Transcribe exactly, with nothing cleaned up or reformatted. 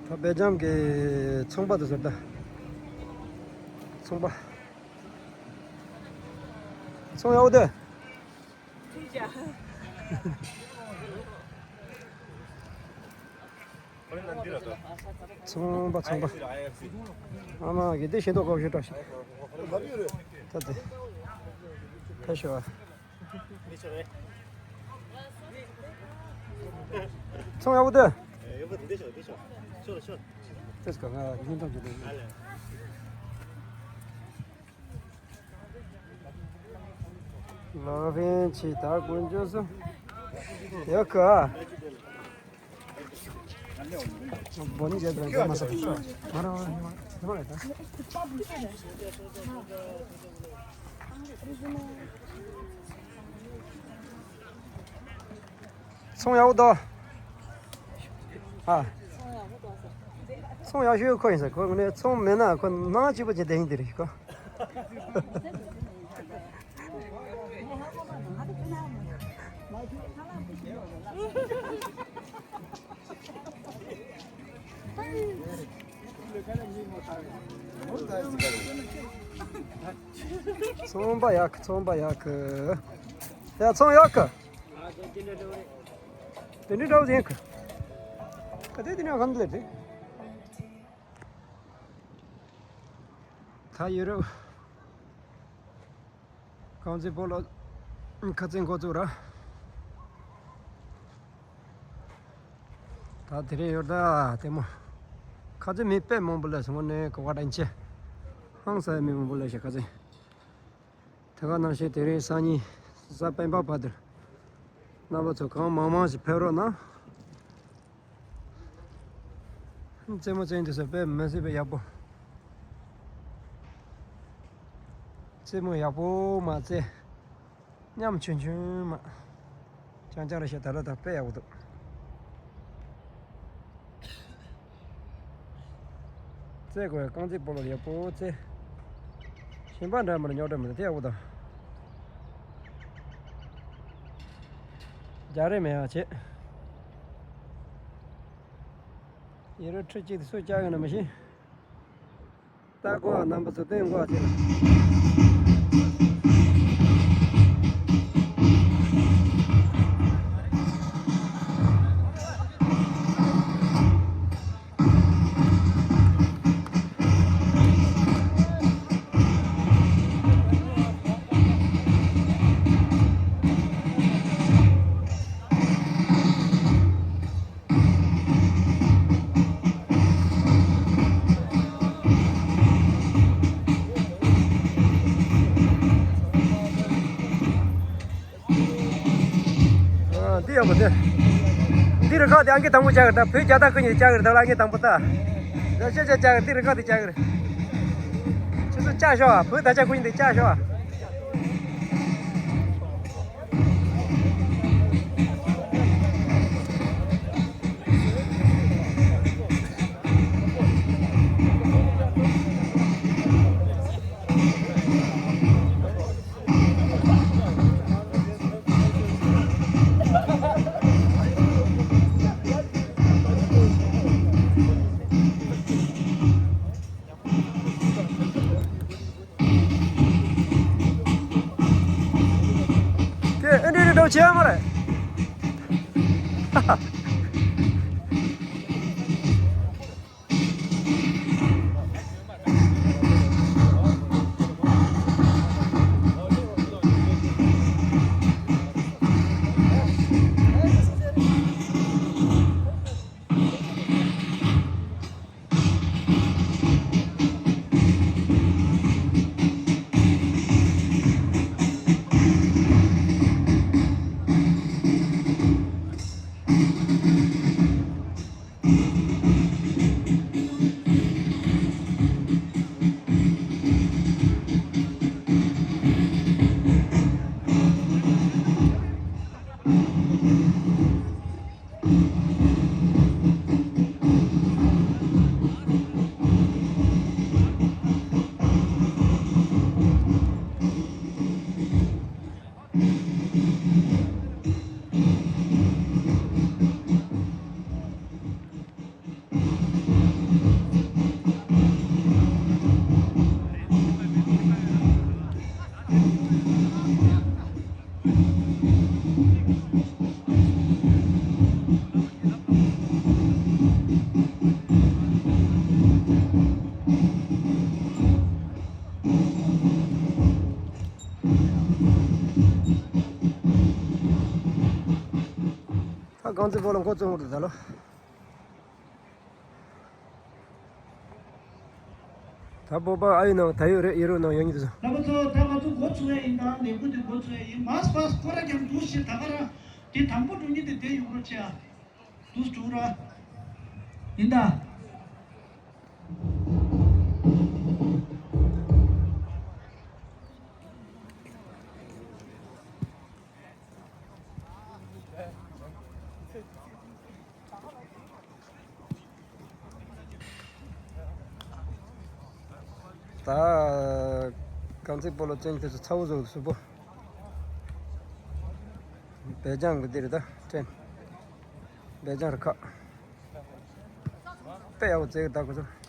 ད་སྦེལ་ཇམ་གྱི་ཚོང་པ་དེ་ཚོ་ད། ཚོང་པ། ཚོང་ཡག་པོ་འདུག་ཚོང་པ་ཚོང་པ། ཨ་མ་གི་འདི་ཤེས་མདོག་ཁ་པོ་ཞིག་འདྲ་ཞིག་ད་དེ། ཁ་ཤོ་ཨ། ཚོང་ཡག་པོ་འདུག་ཏེས་ཀ་ང་སྙིང་གཏམ་ཅིག་འདུག་ལག་པའི་ཆེད་དག་དཀོན་མཆོག་གསུམ། ཡག་ག་ཨ། བོ་ནི་རྒྱལ་དུ་རྒྱལ་མ་ས་མ་ར་བ་ནི་མ་རེད་ད། ཚོང་ཡག་པོ་འདུག་ཨ། ཚོང་ཡག་ཤོས་ཁོ་ཡིན་ཟེར། ཁོ་ངོས་ནས་ཚོང་མེད་ན་ཁོ་ནང་སྐྱིད་པོ་ཅིག་བསྡད་ཡིན་དེ་རེད་ཁོ། ཚོང་པ་ཡག་གི་ཚོང་པ་ཡག་གི་ཡ་ཚོང་ཡག་གི་དེ་འདྲའི་འདྲ་བོ་ཡིན་གི་ག་དེ་དེ་ནས་གང་འདུག་དེ། ད་ཡུ་རོབ་རྐང་རྩེད་སྤོ་ལོ་ཁ་རྩེད་འགོ་བཙུགས་ར། ད་དེ་རིང་ཡོད་ད་ལྟད་མོ། ཁ་རྩེད་མི་དཔེ་མང་པོ་སླེབས་སོང་། དངོས་གནས་གོ་བ་དྲན་ཆེ། ཧང་སང་མི་མང་པོ་སླེབས་ཤག་ཁ་རྩེད། དེ་ག་ནང་བཞིན་དེ་རིང་སང་ཉིན་གཟའ་སྤེན་པ་བར་དུ་རྣམ་པ་ཚོ་གང་མང་མང་ཞིག་ཕེབས་རོགས་གནང་། རྩེད་མོ་རྩེ་འདི་ཚོ་དཔེ་མི་སྲིད་པའི་ཡག་པོ། རྩེད་མོ་ཡག་པོ་མ་རྩེ། ཉམ་ཆུང་ཆུང་མ། ཅང་ཅང་རེ་ཤ་ད་ལ་ད་དཔེ་ཡག་པོ་འདུག་རྩེ་དགོས་རྐང་རྩེད་སྤོ་ལོ་ཡག་པོ་རྩེ། ཞིང་པ་འདྲ་མར་རྙོག་དྲ་མི་འདུག་དེ་ཡག་པོ་འདུག་རྒྱག་རེས་མེད་ཡག་བྱེད། ཡེ་རུ་ཁྲི་གཅིག་དེ་སུ་བཅག་ཡོད་ན་མི་ཤེས། ལྟ་དགོས་རྣམ་པ་ཚོ་བསྟན་དགོས་ཟེར། འདི་ཡག་པོ་འདི། འདི་རུ་ཁག་དེ་ཨང་ཀི་དང་པོ་བཅག་གི་རེད། ད་བོད་རྒྱལ་དར་ཁུ་ཉིད་བཅག་གི་རེད། ད་ལ་ཨང་ཀི་དང་པོ་ད། ད་ཤ་ཤ་བཅག་གི་འདི་རུ་ཁག་དེ་བཅག་གི་རེད། ཁྱོད་ཚོ་བཅག་ཤོག་བོད་དར་ཆ་ཁུ་ཉིད་དེ་བཅག་ཤོག་དེ་ཨེ་འདྲ་འདྲ་བྱེད་ཡ་མ་རེད། ཁང་བརྩེགས་སྤོ་ལོ་འགོ་བཙུགས་འོང་དུ་ད་ལོ། ད་སྤོ་པ་ཨ་ཡུ་ནང་ད་ཡོད་རེད། ཡེ་རུ་ནང་ཡོང་གི་འདུག་ཟེར། ལྷག་པ་ཚོ། ད་ང་ཚོ་འགོ་ཚུགས་ཡ་ཡིན། ད་ལས་འགུལ་འདི་འགོ་ཚུགས་ཡ་ཡིན། མར་ཕ་སི་སི་ཁོ་ར་རྒྱབ་འདུག་ཞེས། ད་ག་ར་དེ་དང་པོ་འགྲོ་མཁན་དེ་བསྡད་ཡོང་རོགས་བྱེད་ཨ། འདུག་འགྲོ་ར། ཡིན་ད། ད་རྐང་རྩེད་སྤོ་ལོ་ཅན་དེ་ཚོ་ཚ་བོ་བཟོ་གི་གཟུགས་པོ། སྦེལ་ཇམ་གི་འདི་རེད་ད། ཊེན། སྦེལ་ཇམ་རུ་ཁག་དཔེ་ཡག་པོ་རྩེ་གི་ད་ཁོ་ཚོ།